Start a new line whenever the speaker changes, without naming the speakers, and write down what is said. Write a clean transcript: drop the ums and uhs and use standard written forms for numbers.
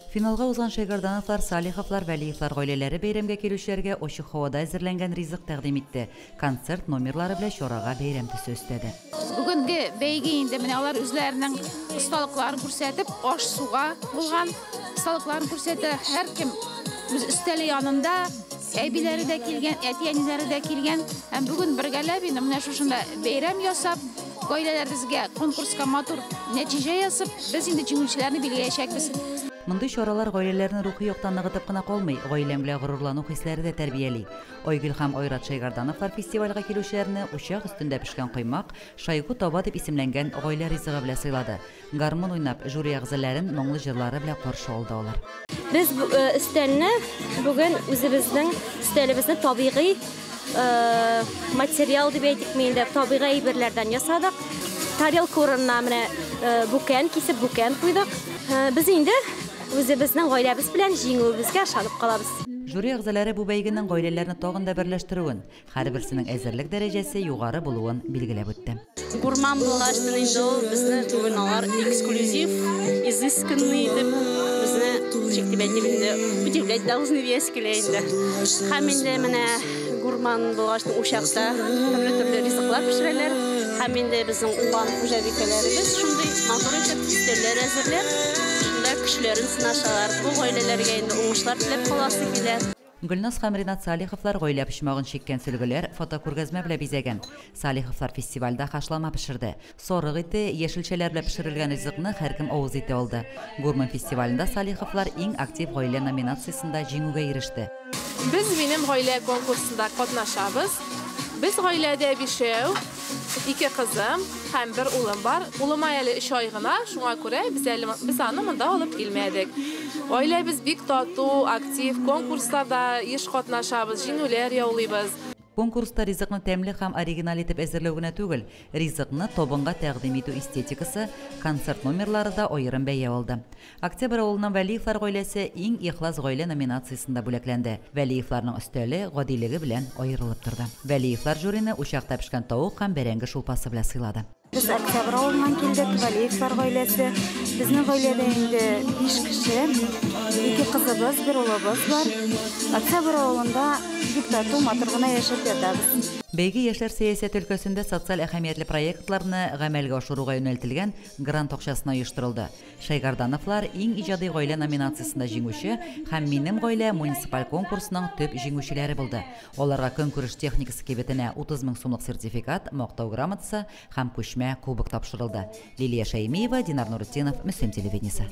Финалга узган Шәйгардановлар, Салиховлар, Вәлиевлар гаиләләре бәйрәмгә килүчеләргә ачык һавада әзерләнгән ризык тәкъдим итте. Концерт номерлары белән чарага бәйрәм төсе өстәде.
Бүгенге бәйге инде менә алар үзләренең осталыкларын күрсәтеп, аш-суга булган осталыкларын күрсәтә. Һәркем үз өстәле янында, әбиләре дә килгән, әти-әниләре дә килгән. Һәм бүген бергәләп инде менә шушында бәйрәм ясап, гаиләләребезгә конкурска матур нәтиҗә ясап, без инде җиңүчеләрне билгеләячәкбез.
Мондый чаралар гаиләләрне рухи яктан ныгытып кына калмый, гаиләң белән горурлану хисләре дә тәрбияли. Айгөл һәм Айрат Шәйгардановлар фестивальгә килүчеләрне учак өстендә пешкән коймак, Шайгу таба дип исемләнгән гаилә ризыгы белән сыйлады. Гармун уйнап, жюри әгъзаларын моңлы җырлары белән каршы алды алар.
Без өстәлне бүген үзебезнең өстәлебезне табигый материал дип әйтикме инде, табигый әйберләрдән ясадык. Тарелка урынына менә бүкән кисеп бүкән куйдык. Без инде үзебезнең гаиләбез белән җиңүебезгә ышанып калабыз.
Жюри әгъзалары бу бәйгенең гаиләләрне тагын да берләштерүен, һәрберсенең әзерлек дәрәҗәсе югары булуын билгеләп үтте.
Гурман булгач инде ул безне бүген алар эксклюзив, изысканный итеп безне ничек дип әйтим инде, удивлять должны диясе килә инде. Һәм инде менә гурман булгач учакта төрле-төрле ризыклар пешерәләр. Һәм инде безнең уңган хуҗабикәләребез шундый матур итеп өстәлләр әзерләп, шунда көчләрен сынашалар. Бу гаиләләргә инде уңышлар теләп каласы килә.
Гөлназ һәм Ринат Салиховлар гаилә почмагын чиккән сөлгеләр фотокүргәзмә белән бизәгән. Салиховлар фестивальдә хашлама пешерде. Сарык ите, яшелчәләр белән пешерелгән ризыкны һәркем авыз итә алды. Гурман фестивалендә Салиховлар иң актив гаилә номинациясендә җиңүгә иреште.
Без минем гаилә конкурсында катнашабыз. Без гаиләдә бишәү, ике кызым һәм бер улым бар. Улыма әле 3 ай гына, шуңа күрә без аны монда алып килмәдек. Гаиләбез бик тату, актив, конкурсларда еш катнашабыз, җиңүләр яулыйбыз.
Конкурста ризыкны тәмле һәм оригиналь итеп әзерләү генә түгел, ризыкны табынга тәкъдим итү эстетикасы, концерт номерлары да аерым бәя алды. Октябрь авылының Вәлиевлар гаиләсе иң ихлас гаилә номинациясендә бүләкләнде. Вәлиевларның өстәле гадилеге белән аерылып торды. Вәлиевлар жюрины учакта пешкән тавык һәм бәрәңге шулпасы белән сыйлады.
Без Октябрь авылыннан килдек, Вәлиевлар гаиләсе. Безнең гаиләдә инде 5 кеше, 2 кызыбыз, 1 улыбыз бар. Октябрь авылында бик тату, матур гына яшәп ятабыз.
Бәйге яшьләр сәясәте өлкәсендә социаль әһәмиятле проектларны гамәлгә ашыруга юнәлтелгән грант акчасына оештырылды. Шәйгардановлар иң иҗади гаилә номинациясендә җиңүче һәм Минем гаилә муниципаль конкурсының төп җиңүчеләре булды. Аларга көнкүреш техникасы кибетенә 30 мең сумлык сертификат, мактау грамотасы һәм күчмә кубок тапшырылды. Лилия Шәймиева, Динар Нуретдинов, Мөслим телевидениесе.